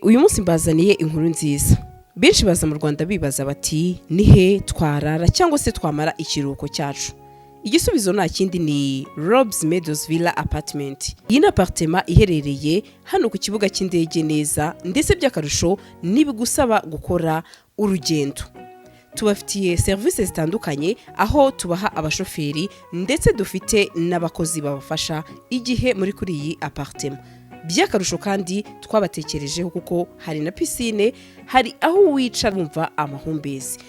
Uyu munsi mbazaniye inkuru nziza. Benshi baza mu Rwanda bibaza bati: "Ni he twarara cyangwa se twamara ikiruhuko cyacu?" Igisubizo nta kindi, ni Robs Meadows Villa Apartment. Iyi ni apartment iherereye hano ku kibuga cy'indege neza, ndetse by'akarusho ntibigusaba gukora urugendo. Tubafitiye serivisi zitandukanye, aho tubaha abashoferi, ndetse dufite n'abakozi babafasha igihe muri kuri iyi apartment. By'akarusho kandi twabatekerejeho kuko hari na piscine, hari aho wicara wumva amahumbezi.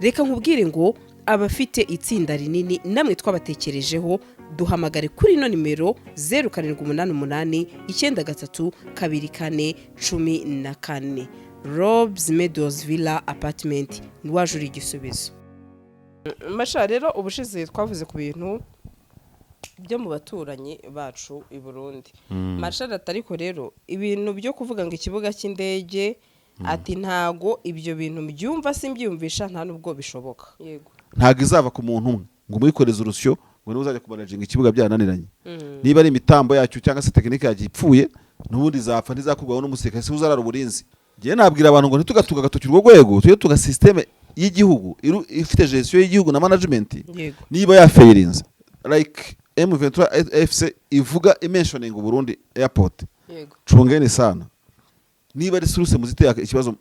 Reka nkubwire ngo abafite itsinda rinini namwe twabatekerejeho. Duhamagare kuri ino nimero: 0788932414. Robs Meadows Villa Apartment, waje uri igisubizo. Masha, rero ubushize twavuze ku bintu byo mu baturanyi bacu i Burundi. Marshal ati: "Ariko rero ibintu byo kuvuga ngo ikibuga cy'indege," ati, "ntago ibyo bintu mbyumva, simbyumvisha, nta nubwo bishoboka." Yego. Ntabwo izava ku muntu umwe ngo umuyikoreze urusyo ngo niwe uzajya kumanaginga ikibuga byananiranye. Niba ari imitambo yacyo cyangwa se tekinike yacyo ipfuye, n'ubundi izapfa, ntizakurwaho n'umusirikare si uzarara uburinzi. Njyewe nabwira abantu ngo ntitugatuga agatoki urwo rwego, tujye tuga système y'igihugu ifite gestion y'igihugu na management. Niba yafailinze, like M23 FC ivuga, imentioning Burundi airport, cungeni sana. Niba ari source muziteye ikibazo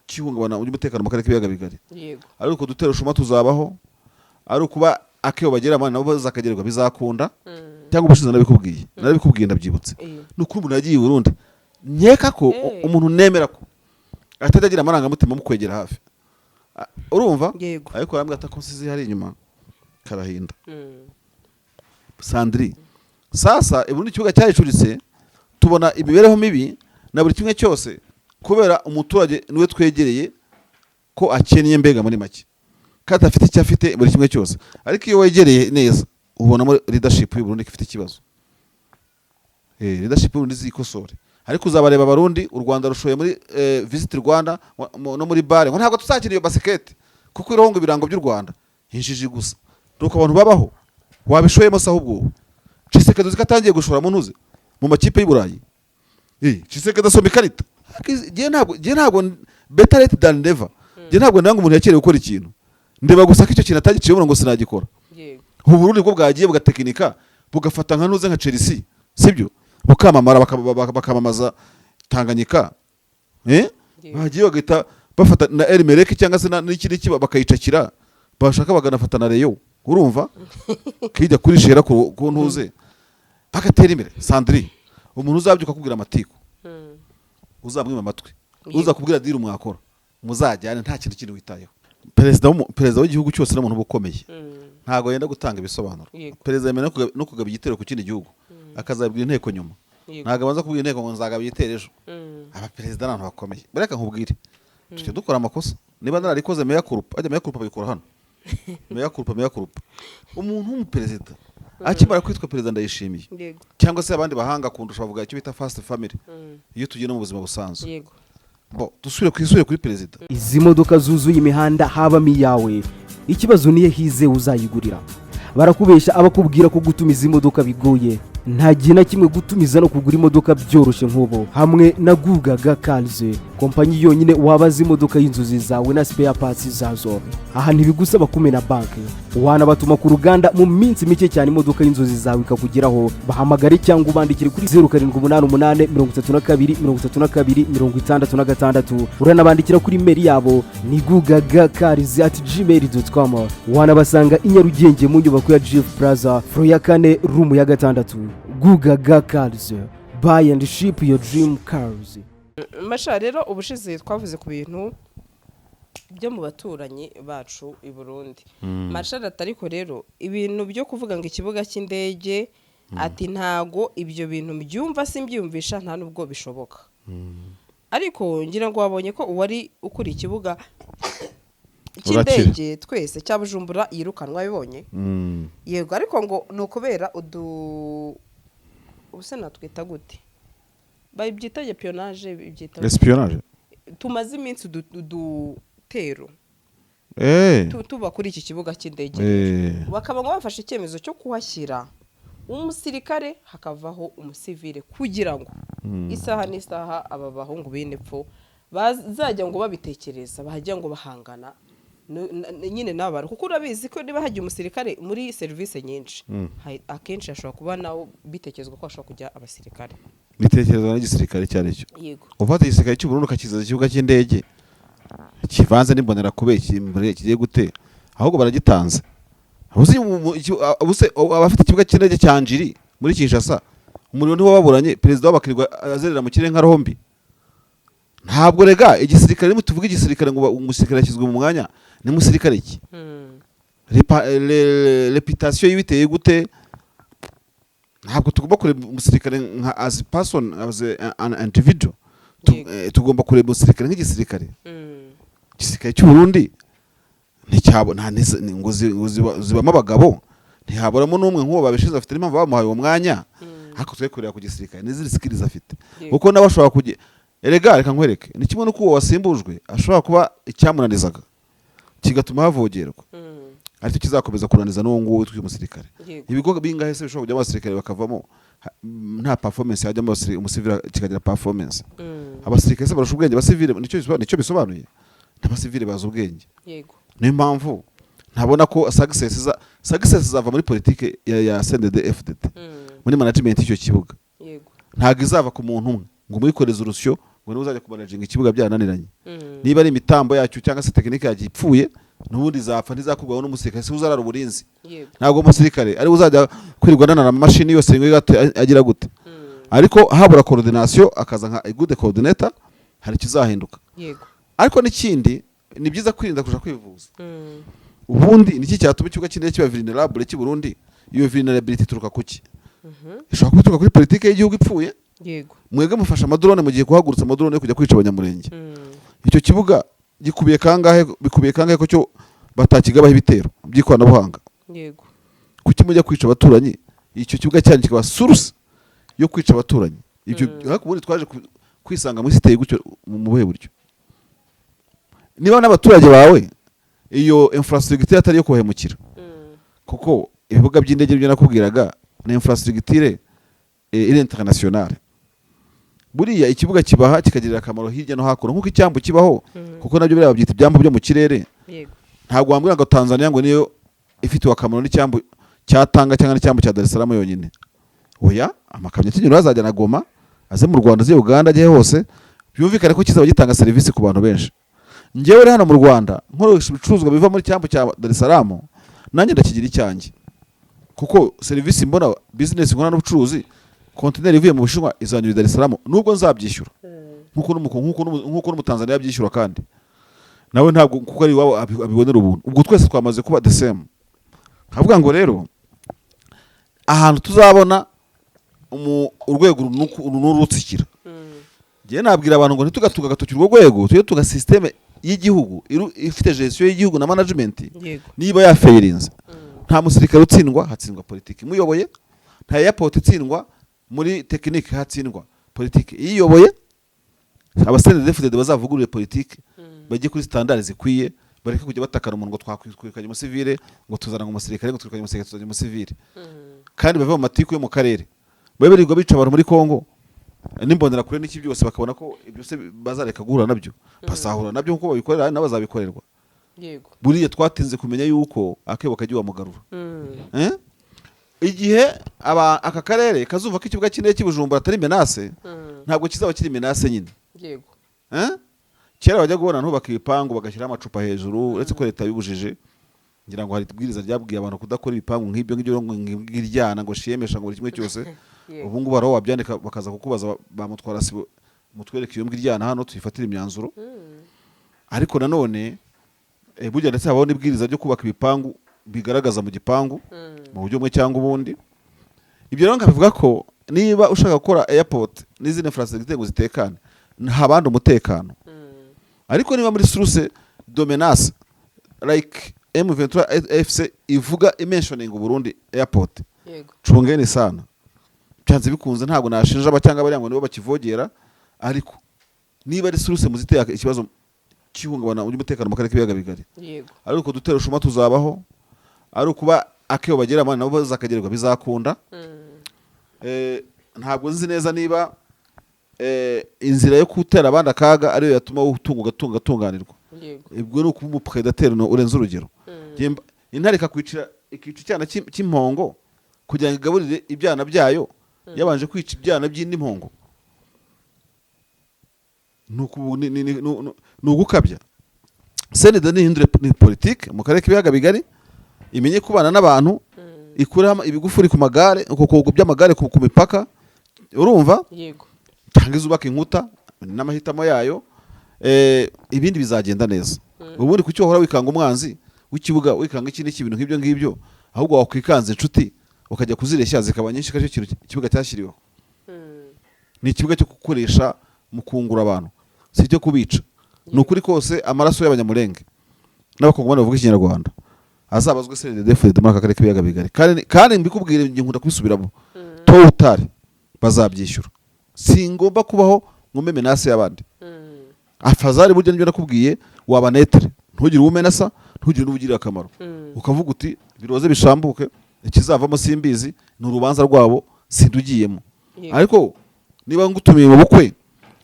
cy'ihungabana ry'umutekano mu karere k'ibiyaga bigari, ari uko dutera ushuma tuzabaho, ari ukuba akebo bagera amana nabo bazakagererwa, bizakunda. Cyangwa ubushize narabikubwiye, ndabyibutse. Ni ukuri, umuntu yagiye i Burundi, nkeka ko umuntu nemera ko atajya agira amarangamutima mu kwegera hafi. Ah, urumva? Yego. Ariko arambwira ati: "Ko nsize hari inyuma karahinda." Sandri, sasa i Burundi ikibuga cyayicuritse, tubona imibereho mibi na buri kimwe cyose, kubera umuturage niwe twegereye ko akennye, mbega muri make kandi afite icyo afite buri kimwe cyose. Ariko iyo wegereye neza ubonamo leadership y'u Burundi ko ifite ikibazo. Leadership y'u Burundi zikosore. Ariko uzabareba Abarundi, u Rwanda rushoye muri Visit Rwanda no muri bare ngo ntabwo tuzakina iyo basket kuko iriho ngo ibirango by'u Rwanda. Injiji gusa, nuko abantu babaho. Wabishoyemo se? Ahubwo wowe Tshisekedi uzi ko atangiye gushora mu ntuze mu makipe y'i Burayi? Tshisekedi asoma ikarita. Njye ntabwo, better late than never. Njye ntabwo ndanga umuntu yakerewe gukora ikintu, ndeba gusa ko icyo kintu atagiciye ngo sinagikora. Ubu Burundi bwo bwagiye bugatekinika, bugafata nka ntuze, nka Chelsea, sibyo, bukamamara, bakamamaza Tanganyika, eh. Yego. Bagiye bagahita bafata na El Merreikh cyangwa se n'iki n'iki, bakayicakira, bashaka baganafata na Rayon, urumva kijya kuri shera ku ntuze, bagatera imbere. Sandri, umuntu uzabyuka akubwira amatiku, uzamwima amatwi. Uzakubwira deal mwakora, muzajyane, nta kintu kindi witayeho. Perezida w'igihugu cyose n'umuntu uba ukomeye, ntabwo yenda gutanga ibisobanuro. Perezida yemerewe no kugaba igitero ku kindi gihugu, akazabwira inteko nyuma. Ntabwo abanza kubwira inteko ngo nzagaba igitero ejo. Abaperezida ni abantu bakomeye. Reka nkubwire, tujya dukora amakosa. Niba nararikoze, mea culpa. Ajya mea culpa bayikora hano, mea culpa, mea culpa. Umuntu w'umuperezida akimara kwitwa perezida, ndayishimiye, cyangwa se abandi bahanga kundusha bavuga icyo bita first family. Iyo tugiye no mu buzima busanzwe, bo dusubire ku isubire kuri perezida. Izi modoka zuzuye imihanda habamo iyawe? Ikibazo niyo hize uzayigurira. Barakubeshya abakubwira ko gutumiza imodoka bigoye. Nta gihe na kimwe gutumiza no kugura imodoka byoroshye nk'ubu hamwe na Gugaga Cars, kompanyi yonyine wabaza imodoka y'inzozi zawe na spare parts zazo. Aha ntibigusaba kumena banki, wanabatuma ku ruganda, mu minsi mike cyane imodoka y'inzozi zawe ikakugeraho. Bahamagare cyangwa ubandikire kuri 0788323266. Uranabandikira kuri email yabo ni gugagacars@gmail.com. Wanabasanga i Nyarugenge mu nyubako ya GF Plaza, floor ya kane, room ya gatandatu. Gugaga Cars, buy and ship your dream cars. Masha, rero ubushize twavuze ku bintu byo mu baturanyi bacu i Burundi. Marshal ati: "Ariko rero ibintu byo kuvuga ngo ikibuga cy'indege," ati, "ntago ibyo bintu mbyumva, simbyumvisha, nta nubwo bishoboka." Ariko ngira ngo wabonye ko uwari ukuriye ikibuga cy'indege twese cya Bujumbura yirukanwa, bibonye? Yego, ariko ngo ni ukubera udu, ubuse natwita gute, babyita espionnage, bibyita gute? Espionnage. Tumaze iminsi udutero tuba kuri iki kibuga cy'indege, bakaba ngo bafashe icyemezo cyo kuhashyira umusirikare hakavaho umusivile kugira ngo Isaha n'isaha aba bahungu bene pfo bazajya ngo babitekereza, bajya ngo bahangana nyine n'abantu, kuko urabizi ko niba hagiye umusirikare muri serivisi nyinshi, akenshi hashobora kuba nawe bitekerezwa ko hashobora kujya abasirikare. Bitekerezwa n'igisirikare icyo ari cyo. Ufata igisirikare cy'u Burundi ukakizaza ikibuga cy'indege kivanze n'imbonerakure kigiye gute? Ahubwo baragitanze. Ubuse abafite ikibuga cy'indege cya Njiri muri Kinshasa, umuriro ntiwababuranye, perezida wabo akirirwa azerera mu kirere nka rombi. Ntabwo rega igisirikare, nimwe tuvuga igisirikare ngo umusirikare yashyizwe mu mwanya, ni musirikare ki? Reputation y'ibiteye gute? Ntabwo tugomba kureba umusirikare nka as person, as an individual. Tugomba kureba umusirikare nk'igisirikare. Igisirikare cy'u Burundi nticyabo nta ngo zibamo abagabo, ntihaburamo n'umwe nk'uwo babishinze, bafite n'impamvu bamuhaye uwo mwanya. Ariko twe kureba ku gisirikare n'izindi skills afite, kuko nawe ashobora kujya, erega reka nkwereke, ni kimwe n'uko uwo wasimbujwe ashobora kuba icyamunanizaga kigatuma havogerwa, aricyo kizakomeza kunaniza n'uwo nguwo witwa umusirikare. Ibigo bingahe se bishobora kujyamo abasirikare bakavamo nta performance, hajyamo umusivile kikagira performance? Abasirikare se barusha ubwenge abasivile? Nicyo bisobanuye, n'abasivile bazi ubwenge. Niyo mpamvu ntabona ko success izava muri politike ya CNDD FDD, muri management y'icyo kibuga. Ntabwo izava ku muntu umwe ngo umwikoreze urusyo ngo niwe uzajya kumanaginga ikibuga byarananiranye. Niba ari imitambo yacyo cyangwa se tekinike yacyo ipfuye, n'ubundi izapfa, ntizakurwaho n'umusirikare. Si uzarara uburinzi. Ntabwo umusirikare ari we uzajya kwirirwa ananara amamashini yose ngo agira gute. Ariko habura coordination, akaza nka a good coordinator, hari ikizahinduka. Ariko n'ikindi, ni byiza kwirinda kuja kwivuza. Ubundi niki cyatuma ikibuga cy'indege kiba vulnerable cy'i Burundi? Iyo vulnerability ituruka kuki? Ishobora kuba ituruka kuri politike y'igihugu ipfuye. Mwebwe mufasha amadrone, mugiye guhagurutsa amadrone yo kujya kwica Abanyamurenge. Icyo kibuga gikubiye kangahe? Bikubiye kangahe ko cyo batakigabaho ibitero by'ikoranabuhanga? Kuki mujya kwica abaturanyi, icyo kibuga cyanyu kikaba source yo kwica abaturanyi? Ibyo ariko ubundi twaje kwisanga muri siteye gutyo mu buhe buryo? Niba n'abaturage bawe iyo infrastructure atari iyo kubahemukira, kuko ibibuga by'indege byo nakubwiraga ni infrastructure iri internationale. Buriya ikibuga kibaha kikagirira akamaro hirya no hakuno, nk'uko icyambu kibaho, kuko nabyo biriya babyita ibyambu byo mu kirere. Ntabwo wambwira ngo Tanzania ngo niyo ifitiwe akamaro n'icyambu cya Tanga cyangwa n'icyambu cya Dar es Salaam yonyine. Oya, amakamyo akinyura azajya na Goma, aze mu Rwanda, aze Uganda, ajye hose. Byumvikane ko kizaba gitanga serivisi ku bantu benshi. Njyewe rero hano mu Rwanda nkoresha ibicuruzwa biva muri cyambu cya Dar es Salaam, nanjye ndakigira icyanjye, kuko serivisi mbona, business nkora n'ubucuruzi, kontineri ivuye mu Bushinwa izanyura i Dar es Salaam, nubwo nzabyishyura nk'uko n'Umutanzaniya abyishyura, kandi nawe ntabwo kuko ari iwabo abibonera ubuntu. Ubwo twese twamaze kuba the same. Nkavuga ngo rero ahantu tuzabona urwego uru n'urutsikira, njyewe nabwira abantu ngo ntitugatuga agatoki urwo rwego, tujye tuga système y'igihugu ifite gestion y'igihugu na management. Niba yafailinze, nta musirikare utsindwa, hatsindwa politiki imuyoboye. Nta airport itsindwa muri tekinike, hatsindwa politiki iyiyoboye. Aba CNDD-FDD bazavugurure politiki, bajye kuri standard zikwiye, bareke kujya batakana umuntu ngo twakwirukanye umusivile, ngo tuzana ngo umusirikare, ngo twirukanye umusirikare, tuzanye umusivile. Kandi bave mu matiku yo mu karere, babe birirwa bica abantu muri Kongo n'imbonerakure n'iki byose, bakabona ko ibyo se bazareka guhura nabyo? Bazahura nabyo nkuko babikorera, nabo bazabikorerwa. Buriya twatinze kumenya yuko akebo kajya iwamugarura. Eh? Igihe aka karere kazumva ko ikibuga cy'indege cy'i Bujumbura atari menace, ntabwo kizaba kiri menace nyine. Eh? Kera bajya kubona ntubaka ibipangu bagashyiraho amacupa hejuru, uretse ko leta yabibujije. Ngira ngo hari ibwiriza ryabwiye abantu kudakora ibipangu nk'ibyo ngibyo, ngo ngiryana, ngo shiyemesha, ngo buri kimwe cyose. Ubu ngubu hari aho wabyandika bakaza kukubaza, bamutwara sibo, mutwereke iyo mbwa iryana hano tuyifatire imyanzuro. Ariko nanone burya ndetse habaho n'ibwiriza ryo kubaka ibipangu bigaragaza mu gipangu mu buryo bumwe cyangwa ubundi. Ibyo rero nkabivuga ko niba ushaka gukora airport n'izindi infrastructure ngo zitekane, nta bandi umutekano. Ariko niba muri source de menace like M23 FC ivuga imentioning Burundi airport, cungeni sana. Byanze bikunze ntabwo nashinja aba cyangwa bariya ngo nibo bakivogera, ariko niba ari source muziteye ikibazo cy'ihungabana ry'umutekano mu karere k'ibiyaga bigari, ari uko dutera ushuma tuzabaho, ari ukuba akebo bagera amani nabo bazakagererwa bizakunda. Ntabwo nzi neza niba inzira yo gutera abandi akaga ariyo yatuma wowe utunga, ugatunga, ugatunganirwa. Ubwo ni ukuba umu prédateur urenze urugero. Intare ikakwicira, ikica icyana cy'impongo kugira ngo igaburire ibyana byayo, yabanje kwica ibyana by'indi mpongo. Ni ugukabya. CNDD nihindure ni politike mu karere k'ibiyaga bigari, imenye kubana n'abantu, ikureho ibigufuri ku magare, ku by'amagare ku mipaka, urumva? Yego. Cyangwa izubaka inkuta n'amahitamo yayo, ibindi bizagenda neza. Ubundi kuki wahora wikanga umwanzi w'ikibuga, wikanga iki n'iki, ibintu nk'ibyo ngibyo, ahubwo wakwikanza inshuti ukajya kuzireshya zikaba nyinshi, ko kintu ikibuga cyashyiriweho ni ikibuga cyo gukoresha mu kungura abantu, si icyo kubica. Ni ukuri kose, amaraso y'Abanyamulenge n'Abakongomani bavuga Ikinyarwanda azabazwe CNDD-FDD muri aka karere k'ibiyaga bigari. Kandi mbikubwire, njye nkunda kubisubiramo, tôt ou tard bazabyishyura. Singomba kubaho ngo mbe menace y'abandi. Afazari burya nibyo nakubwiye, waba neutre, ntugire uwo umenasa, ntugire n'ubugirira akamaro, ukavuga uti biroze bishambuke, ikizavamo simbizi, ni urubanza rwabo, sindugiyemo. Ariko niba ngutumiye mu bukwe,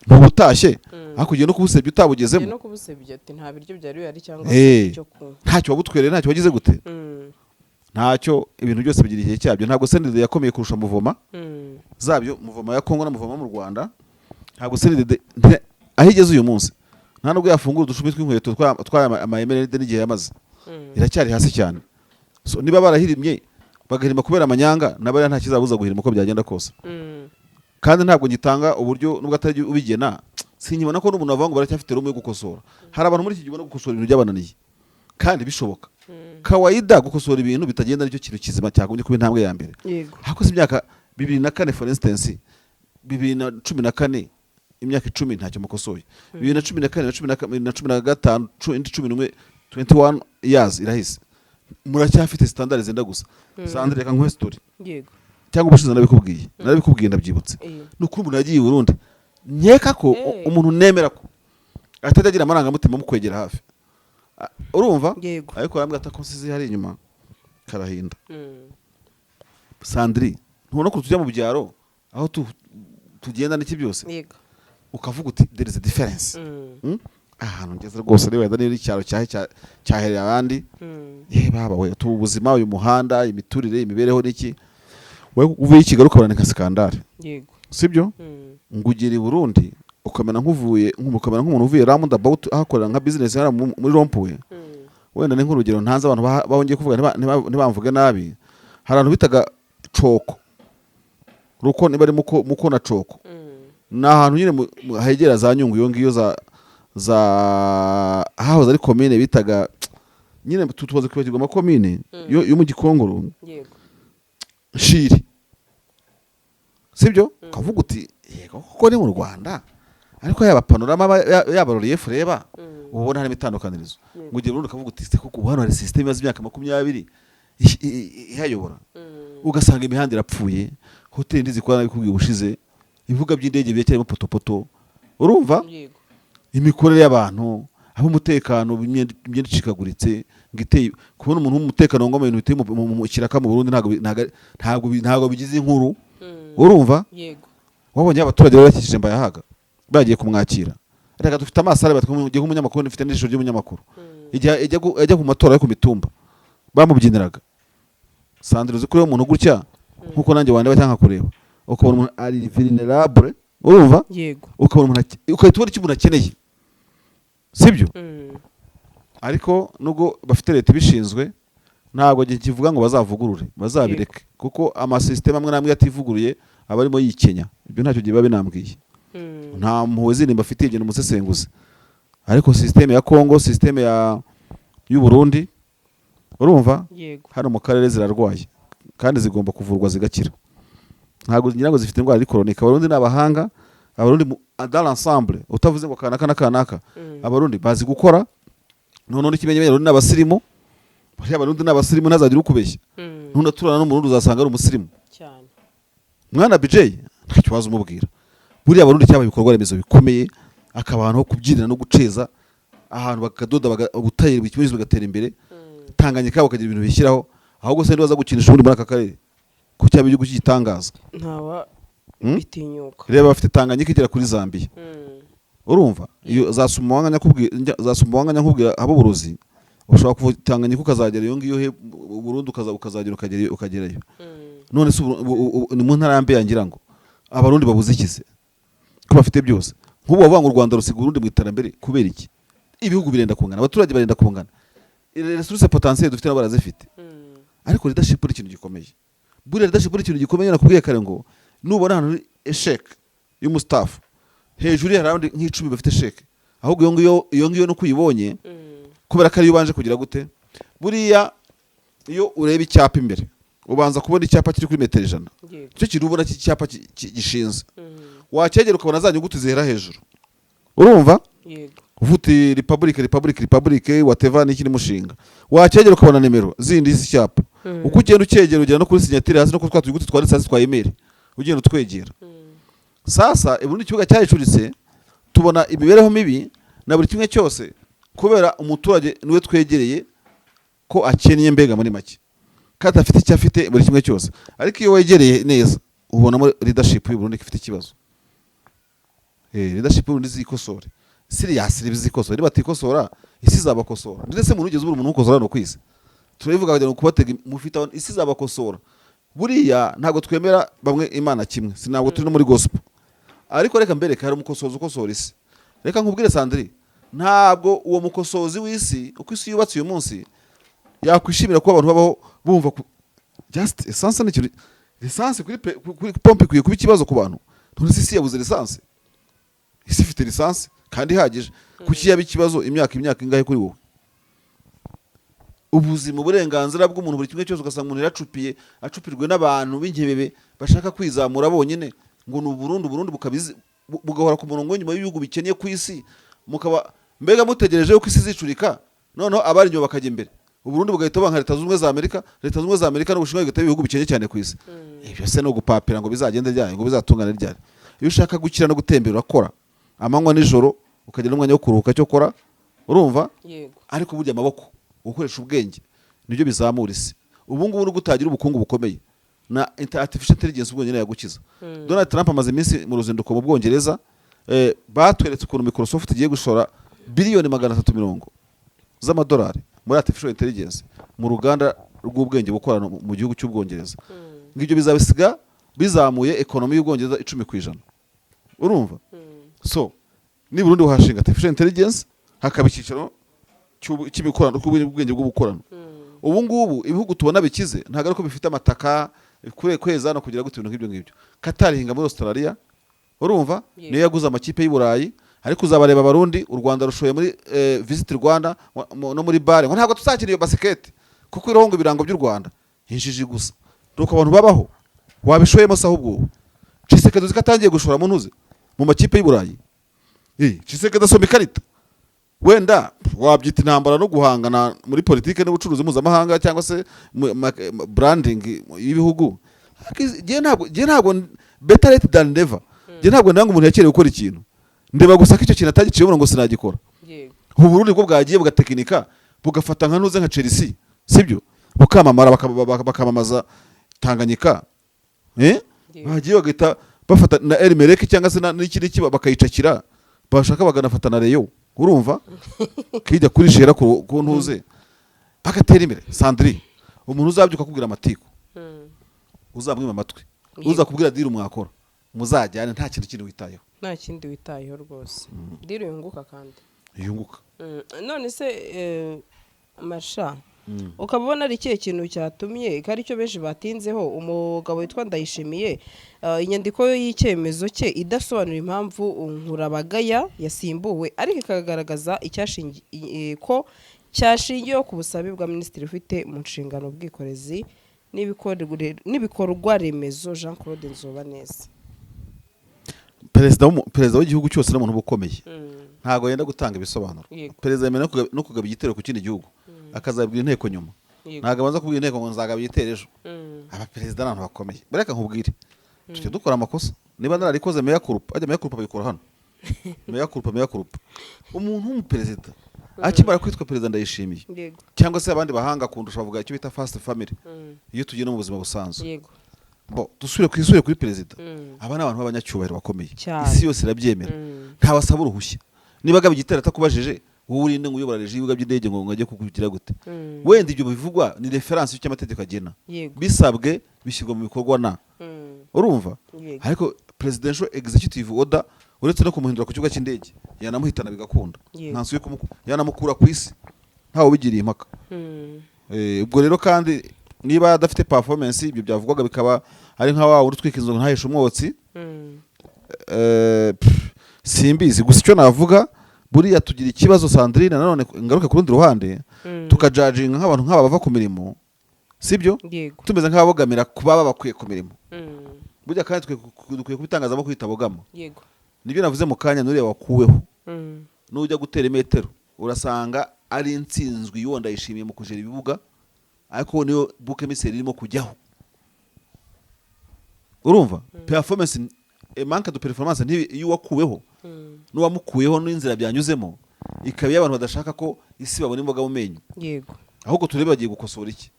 ntuba utashye, ariko ugiye no kubusebya utabugezemo. Ugiye no kubusebya ati nta biryo byari bihari cyangwa icyo kunywa. Ntacyo wabutwereye, ntacyo wagize gute, ntacyo. Ibintu byose bigira igihe cyabyo. Ntabwo CNDD yakomeye kurusha mouvement zabyo, mouvement ya Kongo na mouvement mu Rwanda. Ntabwo CNDD aho igeze uyu munsi, nta nubwo yafungura udushumi tw'inkweto tw'aya ama MRND n'igihe yamaze. Iracyari hasi cyane. So niba barahirimye, bagahirima kubera amanyanga, nabariya nta kizabuza guhirima uko byagenda kose. Kandi ntabwo ngitanga uburyo, nubwo atari ubigena, sinkibona ko n'umuntu avuga ngo baracyafite room yo gukosora. Hari abantu muri iki gihe ubona gukosora ibintu byabananiye kandi bishoboka. Kawaida gukosora ibintu bitagenda nicyo kintu kizima cyagombye kuba intambwe ya mbere. Hakoze imyaka 2004, for instance, 2014, imyaka 10 ntacyo mukosoye. 2014 na 2015, indi 11, 21 years irahise, muracyafite standard zenda gusa. Sandre, reka nkuhe story. Cyangwa ubushize narabikubwiye, narabikubwiye, ndabyibutse. Ni ukuri, umuntu yagiye i Burundi, nkeka ko umuntu nemera ko atajya agira amarangamutima mu kwegera hafi. Urumva? Yego. Ariko arambwira ati ko nsize hari inyuma karahinda. Sandri, ntubona ko tujya mu byaro aho tugenda n'iki byose, ukavuga uti there is a difference. Ahantu ngeze rwose niba wenda niba icyaro cyahe cyahereye abandi, ye baba we, tuba ubuzima, uyu muhanda, imiturire, imibereho n'iki, wowe uvuye i Kigali ukabona ni nka scandale. Sibyo? Ngo ugera i Burundi ukamera nk'uvuye, ukamera nk'umuntu uvuye roundabout ahakorera nka business hariya muri rond-point. Wenda ni nk'urugero ntanze, abantu bahongiye kuvuga ntibamvuge nabi. Hari ahantu bitaga Coko ruko, niba ari muko na Coko, ni ahantu nyine hegera za Nyungwe, iyo ngiyo za hahoze ari komine bitaga nyine, tumaze kwibagirwa amakomine yo mu Gikongoro. Nshiri, sibyo? Ukavuga uti yego kuko ni mu Rwanda, ariko yaba panorama, yaba relief, ureba uba ubona harimo itandukanirizo. Ngo ugere Burundi ukavuga uti se koko ubu hano hari system imaze imyaka 20 ihayobora? Ugasanga imihanda irapfuye, hoteli ntizikora, nabikubwiye ubushize, ibibuga by'indege biracyarimo potopoto, urumva? Imikorere y'abantu, ab'umutekano, imyenda icikaguritse ngo iteye, kubona umuntu w'umutekano ngo mu bintu biteye mu kiraka mu Burundi ntabwo bigize inkuru, urumva? Wabonye abaturage bari bakikije Mbayahaga bagiye kumwakira. Reka, dufite amaso areba, twebwe nk'umunyamakuru dufite n'ijisho ry'umunyamakuru. Igihe ajya ku matora yo ku mitumba bamubyiniraga. Sandra, uzi ko umuntu gutya nkuko nanjye wandeba cyangwa nkakureba, ukabona umuntu ari vulnerable, urumva? Yego. Ukabona umuntu ugahita ubona icyo umuntu akeneye, sibyo? Ariko nubwo bafite leta ibishinzwe, ntabwo kivuga ngo bazavugurure, bazabireke, kuko amasisiteme amwe n'amwe ativuguruye aba arimo yikenya. Ibyo ntacyo gihe biba binambwiye. Nta mpuhwe zindi mbafitiye, ibyo ni umusesenguzi. Ariko système ya Congo, système ya y'u Burundi, urumva? Yego. Hano mu karere zirarwaye kandi zigomba kuvurwa zigakira. Ntabwo ngira ngo zifite indwara iri chronique. Abarundi ni abahanga, Abarundi dans l'ensemble, utavuze ngo kanaka na kanaka. Abarundi bazi gukora. Noneho n'ikimenyamenya, Abarundi ni abasirimu. Buriya Abarundi ni abasirimu, ntazagire ukubeshya. Ntunaturana n'Umurundi uzasanga ari umusirimu. Cyane. Mwana BJ, ntacyo waza umubwira. Buriya Abarundi cyaba ibikorwa remezo bikomeye, akaba ahantu ho kubyinira no guceza, ahantu bakadoda, ubutayeri, buri kimwe cyose bigatera imbere. Tanganyika bakagira ibintu bishyiraho. Ahubwo se ntibaza gukinisha ubundi muri aka karere ko cyaba igihugu cy'igitangaza? Ntawa Bitinyuka. Reba, bafite Tanganyika igera kuri Zambia. Urumva iyo za Sumbawanga, nkubwira haba uburozi, ushobora kuva Tanganyika ukazagera iyo ngiyo he Burundi, ukazagera ukagerayo. None se ni mu ntara ya Mbeya, ngira ngo Abarundi babuze iki se ko bafite byose? Nk'ubu bavuga ngo u Rwanda rusiga Uburundi mu iterambere kubera iki? Ibihugu birenda kungana, abaturage barenda kungana, ressources potentielles dufite nabo barazifite. Ariko leadership ni ikintu gikomeye. Buriya leadership ni ikintu gikomeye. Nakubwiye kare ngo nubona ahantu hari échec y'umustaff, hejuru ye hari abandi nk'icumi bafite échec. Ahubwo iyo ngiyo nuko uyibonye, kubera ko ariyo ubanje kugira gute. Buriya iyo ureba icyapa imbere, ubanza kubona icyapa kiri kuri metero 100. Icyo kintu ubona cy'icyapa gishinze, wacyegera ukabona za nyuguti zihera hejuru, urumva? Yego. Uvuga uti republic, republic, republic, whatever, n'ikindi mushinga. Wacyegera ukabona nimero zindi z'icyapa. Uko ugenda ucyegera, ugera no kuri signature hasi, no kuri twa tunyuguti twanditse hasi twa email, ugenda utwegera. Sasa ubundi ikibuga cyayicuritse, tubona imibereho mibi na buri kimwe cyose, kubera umuturage niwe twegereye ko akennye, mbega muri make kandi afite icyo afite buri kimwe cyose. Ariko iyo wegereye neza, ubonamo leadership y'u Burundi ko ifite ikibazo. Leadership y'u Burundi zikosore, seriously bizikosore. Niba batikosora, isi izabakosora. Ndetse umuntu ugeze ubura umuntu ukosora hano ku isi, turabivuga kugira ngo kubatega mufite abantu, isi izabakosora. Buriya ntabwo twemera bamwe Imana kimwe, sinabwo turi no muri gospel, ariko reka mbereke, hari umukosozi ukosora isi. Reka nkubwire, Sandri, ntabwo uwo mukosozi w'isi, uko isi yubatse uyu munsi, yakwishimira ko abantu babaho bumva just essence ni ikintu, essence kuri pompe ikwiye kuba ikibazo ku bantu. None se isi yabuze essence? Isi ifite essence kandi ihagije. Kuki yaba ikibazo imyaka ingahe kuri wowe? Ubuzima, uburenganzira bw'umuntu, buri kimwe cyose, ugasanga umuntu yaracupiye, acupirwe n'abantu b'inkebebe bashaka kwizamura bonyine, ngo ni Uburundi. Uburundi bugahora ku murongo w'inyuma y'ibihugu bikennye ku isi, mukaba mbega mutegereje yuko isi izicurika, noneho abari inyuma bakajya imbere, Uburundi bugahita buba nka Leta Zunze Ubumwe za Amerika, Leta Zunze Ubumwe za Amerika n'Ubushinwa bigahita biba ibihugu bikennye cyane ku isi. Ibyo se ni ugupapira ngo bizagende ryari, ngo bizatungane ryari? Iyo ushaka gukira no gutembera, urakora amanywa nijoro, ukagira n'umwanya wo kuruhuka cyo kora, urumva? Yego. Ariko burya amaboko, gukoresha ubwenge, nibyo bizamura isi. Ubu ngubu nubwo utagira ubukungu bukomeye, na artificial intelligence ubwonyine yagukiza. Donald Trump amaze iminsi mu ruzinduko mu Bwongereza. Batweretse ukuntu Microsoft igiye gushora biliyoni 350 z'amadolari muri artificial intelligence, mu ruganda rw'ubwenge bukorano mu gihugu cy'Ubwongereza. Ngo ibyo bizabisiga bizamuye economy y'Ubwongereza 10%, urumva? So ni Burundi buhashinga artificial intelligence, hakaba icyicaro cy'imikorano cy'ubwenge bw'ubukorano. Ubu ngubu ibihugu tubona bikize ntabwo ari ko bifite amataka kure kweza no kugira gute, ibintu nk'ibyo ngibyo. Qatar ihinga muri Australia, urumva? Niyo yaguze amakipe y'i Burayi. Ariko uzabareba Abarundi, u Rwanda rushoye muri Visit Rwanda no muri bare, ngo ntabwo tuzakina iyo basket kuko iriho ngo ibirango by'u Rwanda. Injiji gusa, nuko abantu babaho. Wabishoyemo se? Ahubwo ubu Tshisekedi uzi ko atangiye gushora mu ntuze, mu makipe y'i Burayi. Tshisekedi asoma ikarita. Wenda wabyita intambara no guhangana muri politike n'ubucuruzi mpuzamahanga, cyangwa se branding y'ibihugu. Ariko jye ntabwo, better late than never. Jye ntabwo ndanga umuntu yakerewe gukora ikintu, ndeba gusa ko icyo kintu atagiciyemo ngo sinagikora. Ubu Burundi bwo bwagiye bugatekinika, bugafata nka ntuze, nka Chelsea, sibyo, bukamamara, bakamamaza Tanganyika, eh. Bagiye bagahita bafata na El Merreikh cyangwa se n'iki n'iki, bakayicakira, bashaka baganafata na Rayon, urumva, kijya kuri shera ku ntuze, bagatera imbere. Sandri, umuntu uzabyuka akubwira amatiku, uzamwima amatwi. Uzakubwira deal mwakora, muzajyane, nta kintu kindi witayeho. Nta kindi witayeho rwose, deal yunguka kandi. Yunguka. None se masha, ukaba ubona ari ikihe kintu cyatumye, ko aricyo benshi batinzeho, umugabo witwa Ndayishimiye, inyandiko y'icyemezo cye idasobanura impamvu Nkurabagaya yasimbuwe, ariko ikagaragaza ko cyashingiyeho ku busabe bwa minisitiri ufite mu nshingano ubwikorezi n'ibikorwa remezo, Jean Claude Nzobaneza? Perezida w'igihugu cyose n'umuntu uba ukomeye, ntabwo yenda gutanga ibisobanuro. Perezida yemerewe no kugaba igitero ku kindi gihugu, akazabwira inteko nyuma. Ntabwo abanza kubwira inteko ngo nzagaba igitero ejo. Abaperezida ni abantu bakomeye. Reka nkubwire, tujya dukora amakosa. Niba nararikoze, mea culpa. Ajya mea culpa bayikora hano, mea culpa, mea culpa. Umuntu w'umuperezida akimara kwitwa perezida, Ndayishimiye, cyangwa se abandi bahanga kundusha bavuga icyo bita first family, iyo tugiye no mu buzima busanzwe, Bo dusubire ku isubire kuri perezida. Aba ni abantu b'abanyacyubahiro bakomeye. Cyane. Isi yose irabyemera. Ntawasaba uruhushya. Niba agaba igitero atakubajije, wowe urinde ngo uyobora régie y'ibibuga by'indege ngo ajye kukugira gute? Wenda ibyo bivugwa ni référence y'icyo amategeko agena. Bisabwe bishyirwa mu bikorwa na urumva. Ariko presidential executive order, uretse no kumuhindura ku kibuga cy'indege, yanamuhitana bigakunda. Nta yanamukura ku isi, ntawe ubigiriye impaka. Ubwo rero kandi niba adafite performance, ibyo byavugwaga bikaba ari nka wa wundi utwika inzu ntahishe umwotsi. Pff, simbizi. gusa icyo navuga, buriya tugira ikibazo, Sandrine, nanone ngaruke ku rundi ruhande, tukajudginga nk'abantu nk'aba bava ku mirimo, sibyo? Yego. Tumeze nk'ababogamira ku baba bakwiye ku mirimo. Burya kandi twe dukwiye kubitangazamakuru bitabogama. Nibyo navuze mu kanya, n'uriya wakuweho, nujya gutera imetero urasanga ari intsinzwi y'uwo Ndayishimiye mu kujera ibibuga, ariko niyo bouc émissaire irimo kujyaho. Urumva performance, manque de performance y'uwakuweho n'uwamukuyeho n'inzira byanyuzemo, ikaba iyo abantu badashaka ko isi babona imboga mu menyo. Ahubwo turebe bagiye gukosora iki.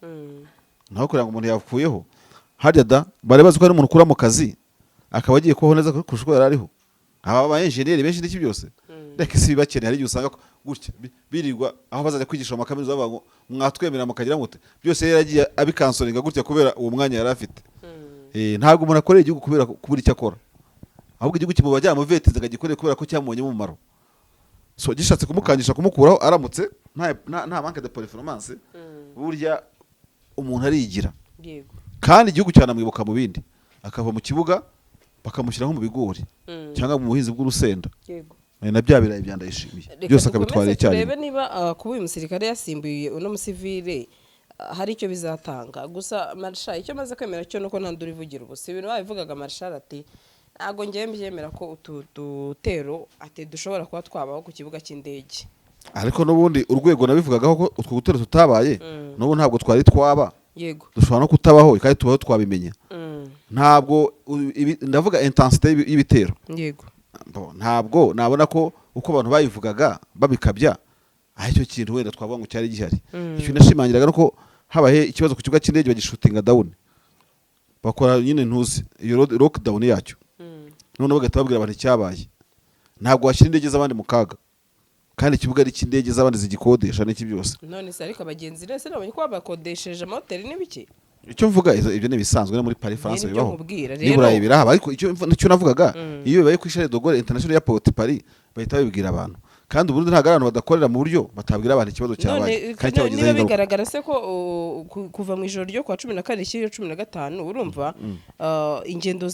Naho kugira ngo umuntu yakuyeho harya da, bari bazi ko hari umuntu ukura mu kazi akaba agiye kubaho neza kurusha uko yari ariho. Aba ba enjeniyeri benshi n'iki byose, reka isi bibakeneye. Hari igihe usanga gutya birirwa aho bazajya kwigisha mu makaminuza bavuga ngo mwatwemerera mukagira mute, byose yari yaragiye abicancelinga gutya kubera uwo mwanya yari afite. Ntabwo umuntu akorera igihugu kubera kubura icyo akora, ahubwo igihugu kimuba cyaramuveteze ngo agikorere kubera ko cyamubonyemo umumaro. So gishatse kumukangisha kumukuraho aramutse nta manque de performance, burya umuntu arigira. Kandi igihugu cyanamwibuka mu bindi, akava mu kibuga bakamushyiraho mu bigori cyangwa mu buhinzi bw'urusenda. Na bya birayi bya Ndayishimiye Reka byose akabitwara dukomeze icyarimwe. turebe niba kuba uyu musirikare yasimbuye uno musivile hari icyo bizatanga. Gusa Marshal, icyo maze kwemera cyo nuko nta nduru ivugira ubusa. Ibintu babivugaga, Marshal ati ntabwo ngewe mbyemera ko utu dutero ati dushobora kuba twabaho ku kibuga cy'indege. Ariko n'ubundi urwego nabivugagaho ko utwo gutero tutabaye, n'ubu ntabwo twari twaba. Dushobora no kutabaho kandi tubaho twabimenya. Ntabwo ndavuga intensité y'ibitero. Bo, ntabwo nabona ko uko abantu babivugaga babikabya aho icyo kintu wenda twavuga ngo cyari gihari. Icyo nashimangiraga nuko habaye ikibazo ku kibuga cy'indege, bagishootinga down, bakora nyine ntuzi iyo lockdown yacyo, noneho bagahita babwira abantu icyabaye. Ntabwo washyira indege z'abandi mu kaga kandi ikibuga ari icy'indege z'abandi zigikodesha n'iki byose. None se ariko abagenzi rese nabonye ko babakodesheje amahoteli n'ibiki? Icyo mvuga, ibyo ni ibisanzwe no muri Paris, France Ni nibyo bibaho. nkubwira N'i rero. Burayi birahaba, ariko icyo navugaga, iyo bibaye kuri Charles de Gaulle International Airport Paris, bahita babibwira abantu. Kandi ubundi ntabwo ari abantu badakorera mu buryo batabwira abantu ikibazo cyabaye None kandi cyabagizeho niba ingaruka. bigaragara se ko kuva mu ijoro ryo kuwa 14 rishyira 15, urumva ingendo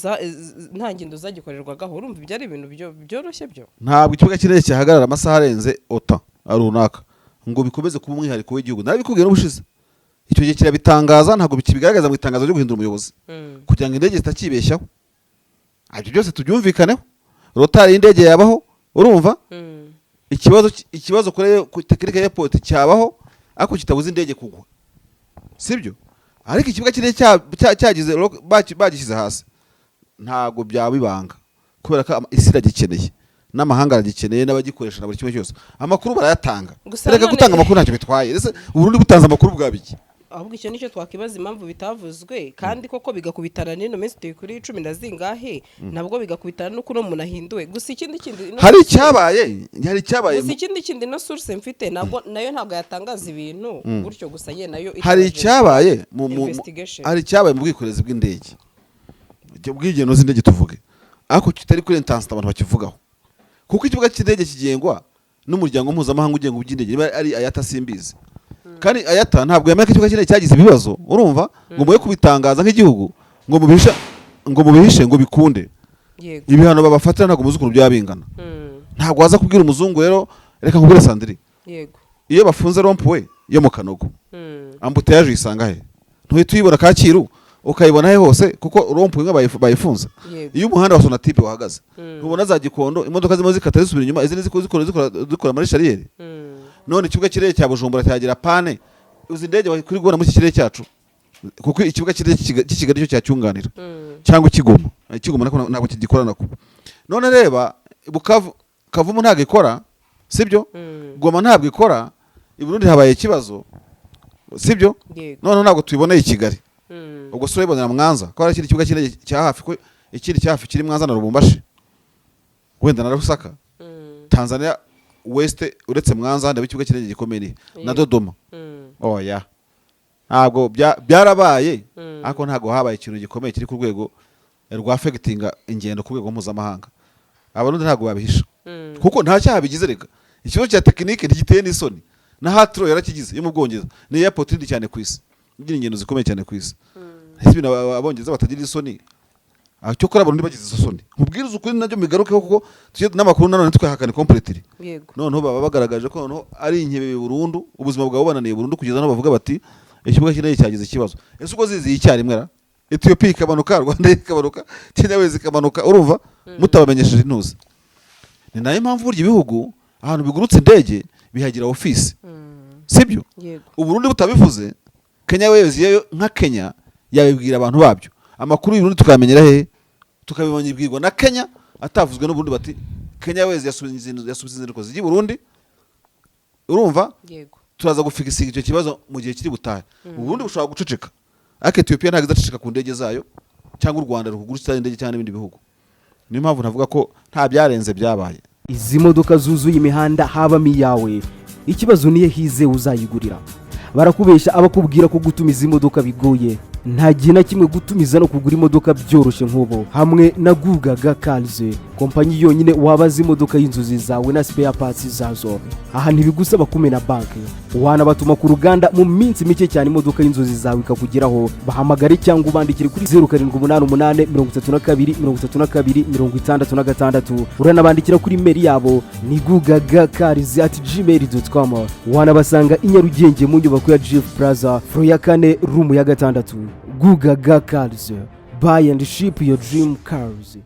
nta ngendo zagikorerwagaho, urumva ibyo ari ibintu byoroshye byo. Ntabwo ikibuga cy'indege cyahagarara amasaha arenze ota runaka ngo bikomeze kuba umwihariko w'igihugu. Narabikubwiye n'ubushize, icyo gihe kirabitangaza, ntabwo kibigaragaza mu itangazo ryo guhindura umuyobozi kugira ngo indege zitakibeshyaho. Ibyo byose tubyumvikaneho, retard y'indege yabaho, urumva ikibazo kuri technique airport cyabaho, ariko kitabuza indege kugwa, sibyo? Ariko ikibuga cy'indege cyagize bagishyize hasi, ntabwo byaba ibanga kubera ko isi iragikeneye n'amahanga aragikeneye n'abagikoresha na buri kimwe cyose. Amakuru barayatanga. Gusa Reka, gutanga amakuru ntacyo bitwaye. Ese Uburundi butanze amakuru bwa biki? Ahubwo icyo nicyo twakibaza, impamvu bitavuzwe kandi koko bigakubitana n'ino minsi turi kuri cumi na zingahe, nabwo bigakubitana n'uko uno muntu ahinduwe. Gusa ikindi kindi Hari icyabaye, hari icyabaye. Gusa ikindi kindi, no source mfite ntabwo nayo ntabwo yatangaza ibintu gutyo gusa ye nayo Hari itabaje icyabaye investigation. Hari icyabaye mu bwikorezi bw'indege, bw'ingendo z'indege tuvuge, ariko kitari kuri intensité abantu bakivugaho, kuko ikibuga cy'indege kigengwa n'umuryango mpuzamahanga ugenga iby'indege, niba ari IATA simbizi. Kandi IATA ntabwo yemera ko ikibuga cy'indege cyagize ibibazo, urumva, ngo muye kubitangaza nk'igihugu, ngo mubihishe ngo bikunde. Ibihano babafatira ntabwo muzi ukuntu byaba bingana. Ntabwo waza kubwira umuzungu rero. Reka nkubwire, Sandrine, iyo bafunze rond-point yo mu Kanogo, embouteillage uyisanga he? Ntuhita uyibona Kacyiru, ukayibona he hose, kuko rond-point imwe bayifunze. Iyo umuhanda wa Sonatube wahagaze, ntubona za Gikondo imodoka zirimo zikata zisubira inyuma, izindi zikora muri charrière? None ikibuga cy'indege cya Bujumbura cyagira panne, uzi indege kuri kubona muri iki kirere cyacu? Kuko ikibuga cy'indege cy'i Kigali cyo cyacyunganira, cyangwa ikigoma, ikigoma nako ntabwo kigikora nako. None reba Bukavu, Kavumu ntabwo ikora, sibyo? Goma ntabwo ikora. I Burundi habaye ikibazo, sibyo? Yego. Noneho ntabwo tubiboneye i Kigali. Ubwo se urabibonera Mwanza ko hari ikindi kibuga cy'indege cya hafi, ko ikindi cya hafi kiri Mwanza na Lubumbashi, wenda na Lusaka? Tanzania West, uretse Mwanza, handi haba ikibuga cy'indege gikomeye ni na Dodoma. Oya, ntabwo byarabaye, ariko ntabwo habaye ikintu gikomeye kiri ku rwego rwa affectinga ingendo ku rwego mpuzamahanga. Abarundi ntabwo babihisha kuko nta cyaha bigize. Reka, ikibazo cya tekinike ntigiteye n'isoni. Na Heathrow yarakigize yo mu Bwongereza, ni airport nini cyane ku isi, igira ingendo zikomeye cyane ku isi. Ese ibintu Abongereza batagira isoni? Ah, cyokora Abarundi bagize izo soni, nkubwiriza ukuri, nabyo migarukeho, kuko tujye n'amakuru nanone twahakane completely. Noneho baba bagaragaje ko noneho ari inkebe burundu, ubuzima bwabo bubananiye burundu, kugeza n'aho bavuga bati ikibuga cy'indege cyagize ikibazo. Ese ubwo ziziye icyarimwe ra, Ethiopia ikamanuka, Rwanda ikamanuka, Kenya Airways ikamanuka, urumva mutabamenyesheje intuzi? Ni nayo mpamvu burya ibihugu ahantu bigurutse indege bihagira ofisi, sibyo? Yego. Uburundi butabivuze, Kenya Airways yo nka Kenya yabibwira abantu babyo. Amakuru y'Uburundi tukayamenyera hehe? Tukabibwirwa na Kenya atavuzwe n'Uburundi, bati Kenya Airways yasubije inzinduko zijya i Burundi, urumva? Yego. Turaza gufixinga icyo kibazo mu gihe kiri butahe. Uburundi bushobora guceceka, ariko Ethiopia ntabwo izaceceka ku ndege zayo, cyangwa u Rwanda rukugurutsa indege, cyangwa n'ibindi bihugu. Niyo mpamvu navuga ko nta byarenze byabaye. Izi modoka zuzuye imihanda habamo iyawe? Ikibazo niyo hize uzayigurira. Barakubeshya abakubwira ko gutumiza imodoka bigoye. Nta gihe na kimwe gutumiza no kugura imodoka byoroshye nk'ubu hamwe na Gugaga Cars, kompanyi yonyine wabaza imodoka y'inzozi zawe na spare parts zazo. Aha ntibigusaba kumena banki, wanabatuma ku ruganda, mu minsi mike cyane imodoka y'inzozi zawe ikakugeraho. Bahamagare cyangwa ubandikire kuri 0788 32 32 66. Uranabandikira kuri email yabo ni gugagacars@gmail.com. Wanabasanga i Nyarugenge mu nyubako ya Jifu Plaza, floor ya kane, room ya gatandatu. Gugaga Cars, buy and ship your dream cars.